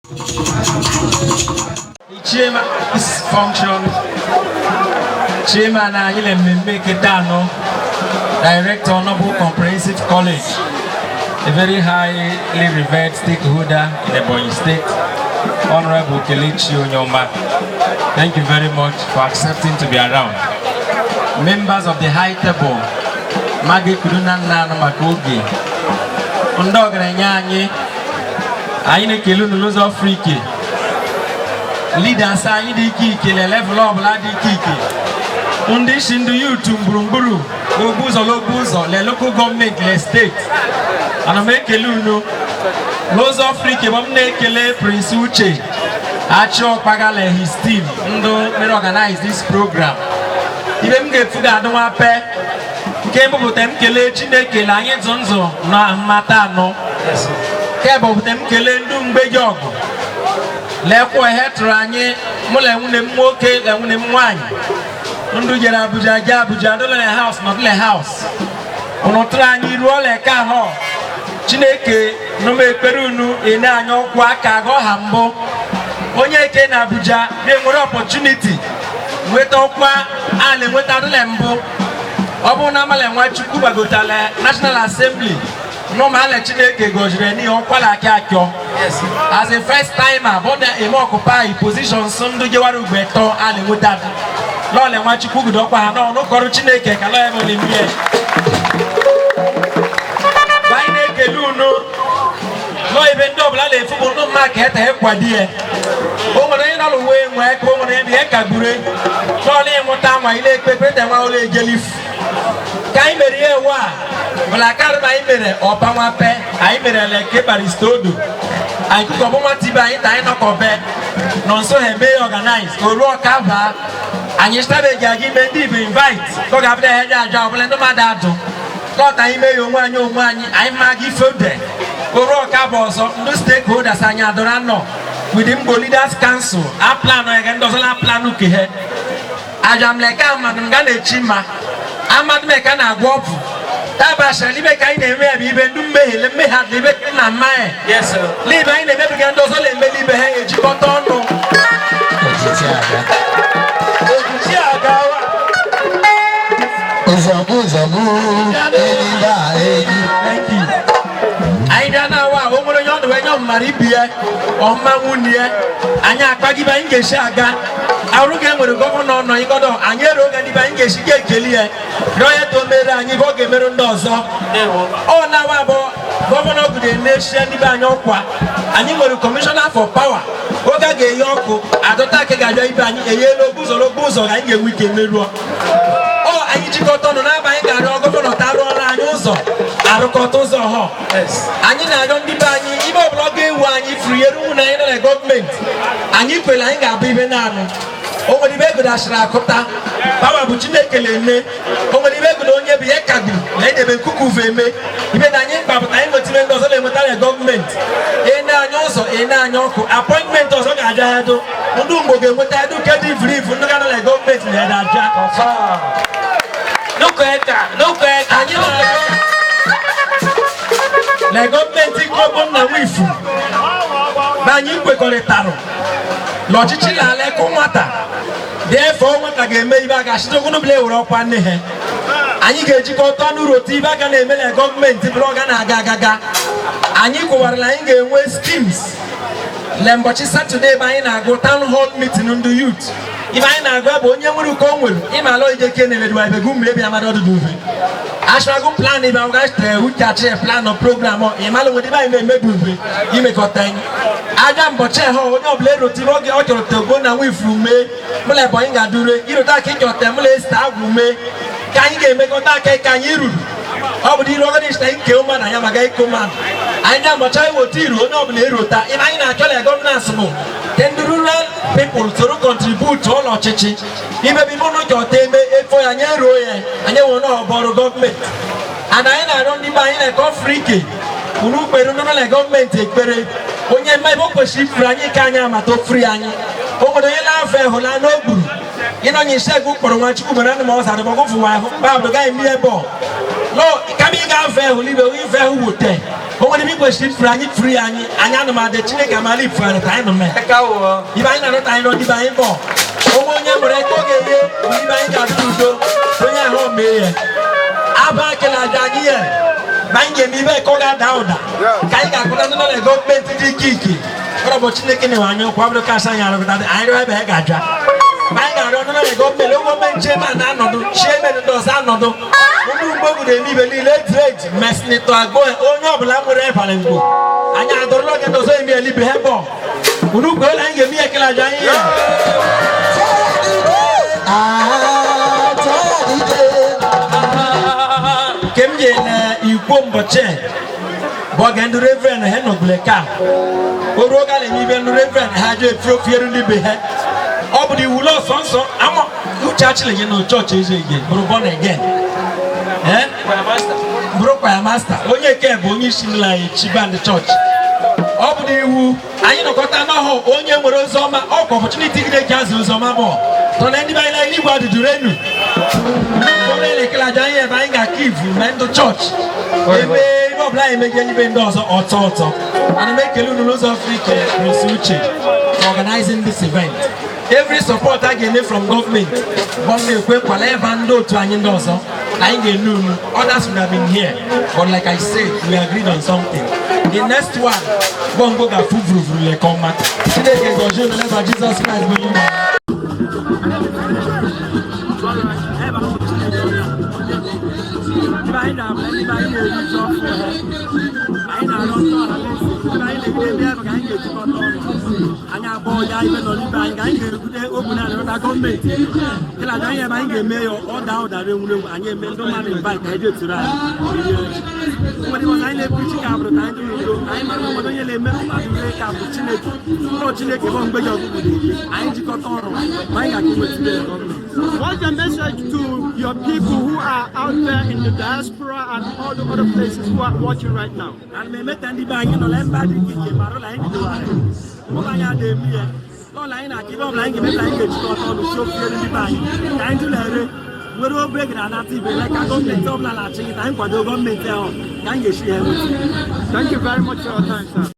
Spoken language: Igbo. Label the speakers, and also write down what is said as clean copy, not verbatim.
Speaker 1: The chairman this function, chairman anyị na mmemme keta anọ, director, Noble Comprehensive College, a very highly revered stakeholder in Ebonyi State, Honorable Kelechi Onyoma. Thank you very much for accepting to be around. Members of the high table, Maggie Kuduna Nna maka oge. Ndị ọgaranya anyị, anyị na-ekele unu n'ụzọ furu ike. Leaders anyị dị ike ike, level ọbụla dị ike ike. Ndị isi ndị youth gburugburu ogbu ụzọ n'ogbu ụzọ le local government le state. Ana m ekele unu n'ụzọ furu ike. M na-ekele Prince Uche Achiọkpagale, his team, ndị mere organize this program. Ibe m ga-efu ga-adị nwa pe nke mbụpụta, m kelee Chineke na anyị nzụ nzụ na mmata anọ. Nke bụpụta, m kelee ndị mgbeji ọgụ lekwa ihe tụrụ anyị, mụ na nwunye m nwoke na nwunye m nwaanyị, ndụ jere Abuja, jee Abuja, ndụ le house nọdụ le house. Unu tụrụ anyị ruo leka ahụ. Chineke nụm ekpere unu, ene anyị ọkwụ aka aga ọha mbụ onye eke na Abuja ga-enwere opportunity nweta ọkwa a na-enweta adịle mbụ. Ọ bụrụ na amala Nwachukwu gbagotala National Assembly n'ụmụala, Chineke gọziri n'ihe ọkwa na aka akọ as a first timer bụ na eme occupy positions ndị jewara ugbe tọ a na-enweta adị lọọlị. Nwachukwu gudo ọkwa ha n'ọnụ kọrọ Chineke ka lọọ ebe na-eme. Anyị na-ekele unu lọọ ebe ndị ọbụla na-efu bụ ndị mma ka ete kwado ya. O nwere onye nọ n'uwe nwee ka o nwere ebe ihe kagburu lọọlị ịnwụta nwa ile ekpe ekpete nwa ụlọ ejelifu ka anyị mere ihe ewu a bụla karịma. Anyị mere ọbanwape, anyị mere leke Barrister Odo, anyị kụkọbụ nwata ibe anyị ta anyị nọkọbe nọ nso ha eme ya organize o ruo ọka baa. Anyị chitabeghị aga ime ndị ibe invite ka ọ ga-abụda ihe dị aja ọbụla ndị mmadụ adụ lọta. Anyị mee ya onwe anyị, onwe anyị, anyị ma aga ife ode oru ọka bụ ọzọ. Ndị stakeholders anyị adọrọ anọ with the Mgbo Leaders Council a plan ya, ndị ọzọ na plan ke ha ajamleka amadụ nga na-echi mma amadụ meka na-agwọ ọgwụ tabashara ibe ka anyị na-eme ya bụ ibe ndị mmehie mmehie adị ibe na mma ya.
Speaker 2: Yes, sir.
Speaker 1: N'ibe anyị na-emebiga, ndị ọzọ na-emeli ibe ha ejikọta ọnụ.
Speaker 3: Ojiji aga.
Speaker 2: Ojiji agawa.
Speaker 3: Ụzọgbu ụzọgbu, enyi ba enyi.
Speaker 1: Thank you. Anyị bịa na awa o nwere onye ọdụ enye ọmụmara ibi ya ọmụma nwunye ya, anyị akpagibe anyị ga-esi aga arụ ga enwere governor nọ ịgọdọ anyị ere oge ndị be anyị ga-esi ga ekeli ya, rịọ ya to mere anyị ibe ọ ga-emerụ ndị ọzọ.
Speaker 2: Ndewo.
Speaker 1: Ọ na-awa abụọ governor gude na-eshie ndị be anyị ọkwa. Anyị nwere commissioner for power. Oge a ga-enye ọkụ adọta aka ga-abịa ibe anyị enyela okpu ụzọ n'okpu ụzọ ka anyị ga-enwe ike meruo ọ. Anyị jikọta ọnụ n'aba anyị ga-arịọ governor ta arụọla anyị ụzọ, arụkọta ụzọ họ. Anyị na-arịọ ndị be anyị ibe ọbụla ọ ga-ewu anyị furu eru na anyị nọ na gọọmenti. Anyị kwere anyị ga-abụ ibe naanị o nwere ibe egodachiri akụta power bụ Chineke na-eme. O nwere ibe egodo onye bụ ihe kagburu na edebe nkuku uve eme ibe na anyị mkpapụta anyị nweta ibe ndị ọzọ na-enweta na gọọmenti ene anyị ụzọ, ene anyị ọkụ. Appointment ọzọ ga-abịa ya do ndị mgbo ga-enweta ya do kedu ivuru ivu ndị ga-anọ na gọọmenti na-ede abịa.
Speaker 2: Confirm. N'ụkọ eka, n'ụkọ eka.
Speaker 1: Anyị na-arịọ na gọọmenti Ogbonna Nwifu na anyị kwekọrịtara na ọchịchị na-ala eke nwata dị efe nwata ga-eme ibe a ga-achịta bụla ewere ọkwa nne ha. Anyị ga-ejikọta ọnụ rotu ibe aga na-eme na gọọmenti bụrụ ọga na-aga agaga. Anyị kwụwara na anyị ga-enwe schemes le mbọchị Saturday ebe anyị na-agụ town hall meeting ndị youth. Ibe anyị na-agụ bụ onye nwere uko o nwere ịma ala ijeke na-emeduwa ibegu mmiri ebe amada ọdụdụ uve ashwago plan ibe ahụ gasịtere uche achị plan program ịmalụ nwere ibe anyị na-emedu uve imekọta anyị aja mbọchị ha. Onye ọbụla erote ibe oge ọ chọrọ tegbo na nwa ifuru mee mụla Ebonyi ga-adure irota aka ịchọta mụla esita agwụ mee ka anyị ga-emekọta aka ka anyị ruru. Ọ bụ iru ọgọdị ịchta ike mmadụ anya maka iko mmadụ anyị ga-amụcha iweta iru onye ọbụla erota. Ibe anyị na-achọ na governance bụ ka ndị rural people soro contribute ụlọ ọchịchị ibe bụ ibe ụnụ chọta eme efo ya anyị eruo ya anyị nwere na ọbụ ọrụ gọọmenti. And anyị na-arịọ ndị be anyị na-eke ọfụrụ ike unu kpere ndị nọ na gọọmenti ekpere onye mma ebe o kwesịrị ifuru anyị ka anyị amata ofuri anyị. O nwere onye na-afọ ehụla n'ogburu ịnọnye isi egwu kpọrọ Nwachukwu mere anụ ma ọ zara gbọgụ fụwa ahụ babụ gaghị eme ebe ọ no kama ị ga-afọ ehụla ibe ife ahụ wote. O nwere ebe kwesịrị ifuru anyị furu ya anyị anyị anụmadị Chineke amala ifu anyị ka anyị nụ mee. Ibe anyị na-arụta anyị n'ọdịbe anyị bọ. Onwe onye nwere eke ọ ga-enye ibe anyị ga-adị n'udo onye ahụ mee ya. Aba akela aja anyị ya. Ma anyị ga-eme ibe ka ọ ga-ada ụda. Ka anyị ga-akpụta ndị nọ na gọọmenti dị ike ike. Ọ bụ Chineke na-enwe anyị okwu abụrụ kasị anyị arụpụta anyị rịọ ebe ha ga-aja. Ma anyị ga-arịọ ndị nọ na gọọmenti gọọmenti chairman na-anọdụ chairman ndị ọzọ anọdụ. Ụmụ mgbogbu na-eme ibe niile ejiri eji ma senator agbo onye ọbụla nwere ịbara mgbo. Anyị adọrọla oge ndị ọzọ eme elibe ha bọ. Unu kwere anyị ga-eme ihe ekele aja anyị ya. Nke m ji na ikwo mbọchị bụ oge ndị reverend ha nọgbule ka o ruo oge a na-eme ibe ndị reverend ha jee efuru ofiere ndị be ha ọ bụ na iwu lọsọ nsọ ama uche achịlị na chọọchị eze ege bụrụ born again, bụrụ choir master, onye nke bụ onye isi nla echi band chọọchị. Ọ bụ na iwu anyị nọkọta n'ọhụ onye nwere ozi ọma ọkwa opportunity gị na-eji azụ ozi ọma bụ tọ na ndị be anyị na igwe adụdụ renu onye elekere aja anyị ebe anyị ga-aka ivu mee ndụ chọọchị ebe ebe ọbụla anyị emeghị ebe ndị ọzọ ọtọ ọtọ. Ana m ekele unu n'ụzọ Afrịka, Prince Uche, for organizing this event. Every support a ga-eme from gọọmenti bụ m na-ekwe nkwala ebe ndị otu anyị ndị ọzọ anyị ga-enu unu. Others would have been here, but like I said, we agreed on something. The next one gbọngbọ ga-afụ vuruvuru leke ọma. Chineke gọzie unu n'ebe Jizọs Kraịst bụ onye nwe anyị. Anyị na-eri ji ọfụ ha, anyị na-arịọ ndị ọha na eze ebe anyị na-egide ebe ka anyị ga-ejikọta ọnụ anyị abụọ ya ibe nọ n'ibe anyị ka anyị ga-erugide ogbu na-arịọta gọọmenti kela anyị ebe anyị ga-eme ya ọ daa ụda renwurenwu. Anyị eme ndị mmadụ invite ka anyị jee tụrụ anyị nwere ịghọta. Anyị na-epreach ka abụrụ ka anyị dị n'udo. Anyị mara na nwere onye na-emerụ mmadụ ihe ka bụ Chineke ụlọ Chineke bụ mgbe ji ọgụgụ na-ekpe anyị jikọta ọrụ ma anyị ga-aka inwetụrụ ya gọọmenti.
Speaker 4: What's the message to your people who are out there in the diaspora and all the other places who are watching right now?
Speaker 1: Ana m emeta ndị be anyị nọ na mba dị iche iche mara ụlọ anyị bidowara ụlọ anyị adịghị eme ya n'ụlọ anyị na-aka ibe ọbụla anyị ga-eme anyị ga-ejikọta ọnụ si ofe ndị be anyị ka anyị tụlere nwere obe gị na-anata ibe ka gọọmenti ọbụla na-achị gị ka anyị kwado gọọmenti ahụ ka anyị ga-esi ha enweta.
Speaker 4: Thank you very much for your time, sir.